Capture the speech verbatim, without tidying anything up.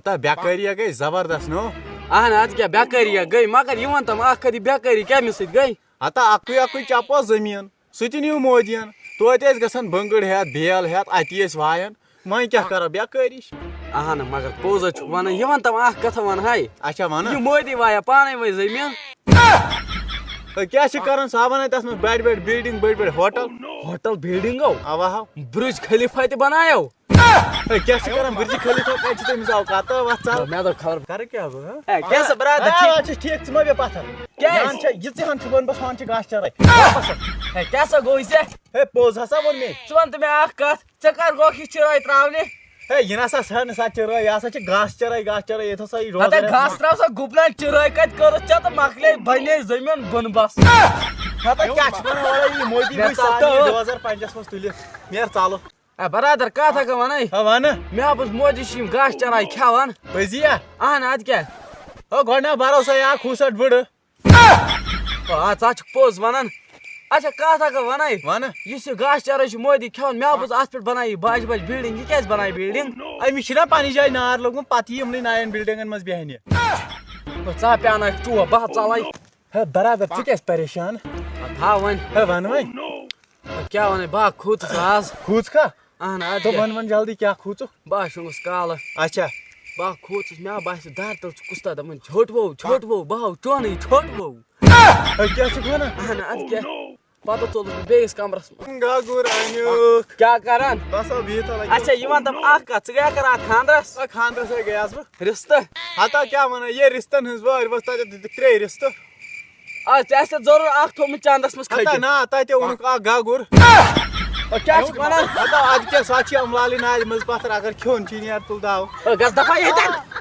تہٕ بیکٲری گٔے زبردست، نو؟ اہن، اتھ کیٛاہ بیکٲری گٔے، مگر یہِ وَن تم اکھ کتھ، یہِ بیکٲری کمہِ سۭتۍ گٔے؟ ہتا اکُے اکُے چپو زٔمیٖن، سُہ تہِ نیوٗ مودیَن۔ توتہِ ٲسۍ گژھان بٔنٛگٕر ہٮ۪تھ، بیل ہٮ۪تھ، اتی ٲسۍ وایان۔ وۄنۍ کیٛاہ کرو، بیکٲری چھِ۔ اہن، مگر پوٚز حظ چھُکھ ونان۔ یہِ وَن تم اکھ کتھ وَن ہے۔ اچھا، وَن۔ یہِ مودی وایا پانے وۄنۍ زٔمیٖن؟ ہے، کیٛاہ چھِ کران؟ سُہ ہا بنایہِ تتھ منٛز بٔڑۍ بٔڑۍ building، بٔڑۍ بٔڑۍ ہوٹل۔ ہوٹل، building او؟ اوا ہا۔ برج خلیفہ تہِ بنایو۔ ہے، کیٛاہ چھِ کران؟ برج خلیفہ کتہِ چھِ تٔمِس اوقات؟ تہٕ وَتھ ژَل۔ مےٚ دوٚپ خبر۔ کَرٕ کیٛاہ بہٕ، ہہ؟ ہے، کیٛاہ سا برادر، آ، ٹھیٖک؟ آ، چھِ ٹھیٖک، ژٕ مہ بیٚہہ پَتھر۔ کیٛازِ؟ یہِ ہَن چھِ، یہِ ژٕ ہَن چھُ وَن بَس ہَن چھِ گاسہٕ چَرٲے۔ ہے، کیٛاہ سا گوٚو ژےٚ؟ ہے، پوٚز ہسا ووٚن مےٚ۔ ژٕ وَن تہٕ مےٚ اَکھ کَتھ، ژےٚ کَر گوٚکھ یہِ چِرٲے ترٛاونہِ؟ ہے، یہِ نہ سا چھَنہٕ سۄ چِرٲے، یہِ ہسا چھِ گاسہٕ چَرٲے، گاسہٕ چَرٲے، ییٚتہِ ہسا یہِ روزان ہتا یَتھ گاسہٕ منٛز۔ ترٛاو سا گُپنَن، چِرٲے کَتہِ کٔرٕتھ ژےٚ تہٕ مۄکلے بَنے زٔمیٖن بۄن بَس۔ ہتا کیٛاہ چھِ وَنان، وَلہٕ یہِ مودی مےٚ وٕچھ ژاو سارنٕے تہٕ۔ ڈوزر پنٛجَس منٛز تُلِتھ۔ نیر ژَلو۔ اے برادر، کَتھ ہا گٔے وَنَے؟ ہا وَنہٕ۔ مےٚ ہا بوٗز مودی چھِ یِم گاسہٕ چَرٲے کھٮ۪وان۔ پٔزی یا؟ اَہَن، اَدٕ کیٛاہ؟ ہو، گۄڈٕ نا بَروسَے اَکھ ہُہ سَٹ بٕڑٕ۔ آ، ژٕ ہا چھُکھ پوٚز وَنان۔ اچھا، کَتھ ہا گٔے وَنَے؟ وَنہٕ۔ یُس یہِ گاسہٕ چَرٲے چھِ مودی کھٮ۪وان، مےٚ ہا بوٗز اَتھ پٮ۪ٹھ بَنایہِ بَجہِ بَجہِ building۔ یہِ کیٛازِ بَنایہِ building؟ أمِس چھِنہ پَنٕنۍ جایہِ نار لوٚگمُت، پَتہٕ یِیہِ یِمنٕے نَیَن buildingن منٛز بیٚہنہِ۔ ژٕ ہا پیٛانٲیِکھ ٹوپھ، بہٕ ہا ژَلَے۔ ہے برادر، ژٕ کیٛازِ پریشان؟ ہا تھاو وۄنۍ۔ ہے وَن وۄنۍ۔ کیٛاہ وَنَے، بہٕ ہا کھوٗژُس آز۔ کھوٗژکھا؟ اہن، اَدٕ تہٕ کیٛاہ؟ وَن وَن جلدی، کیٛاہ کھوٗژُکھ؟ بہٕ ہا شۄنٛگُس کالہٕ۔ اچھا۔ بہٕ ہا کھوٗژُس، مےٚ ہا باسیو دارِ تَل چھُ کُستام دَپان، "ژھوٚٹوو، ژھوٚٹوو، بہٕ ہاو چونٕے، ژھوٚٹوو۔" ہے، کیٛاہ چھُکھ وَنان؟ اہن، اَدٕ کیٛاہ؟ پَتہٕ ژوٚلُس بہٕ بیٚیِس کَمرَس منٛز۔ گاگُر اَمیُک۔ کیٛاہ کَران؟ بَس ہا بِہِتھ لَگیو۔ اچھا، یہِ وَن تَم اَکھ کَتھ، ژٕ گٔیہ کَران اَتھ خانٛدرَس؟ آ، خانٛدرَس ہے گٔیَس بہٕ۔ رِستہٕ؟ ہتا کیٛاہ وَنان، یے رِستَن ہٕنٛز وٲرۍ ؤژھ تَتٮ۪تھ دِتِکھ ترٛےٚ رِستہٕ۔ آ، ژےٚ آسہِ ضروٗر اکھ تھوٚومُت چندس منٛز ہتا کھٔٹِتھ۔ نا، تتہِ اوٚنُکھ اکھ گگُر۔ او، کیٛاہ چھُکھ ونان؟ ہتا ادٕ کیٛاہ، سۄ چھِ املالہِ نارِ منٛز پتھر، اگر کھیوٚن چھُے نیر تُل داو۔ او، گژھ دفا ییٚتٮ۪ن۔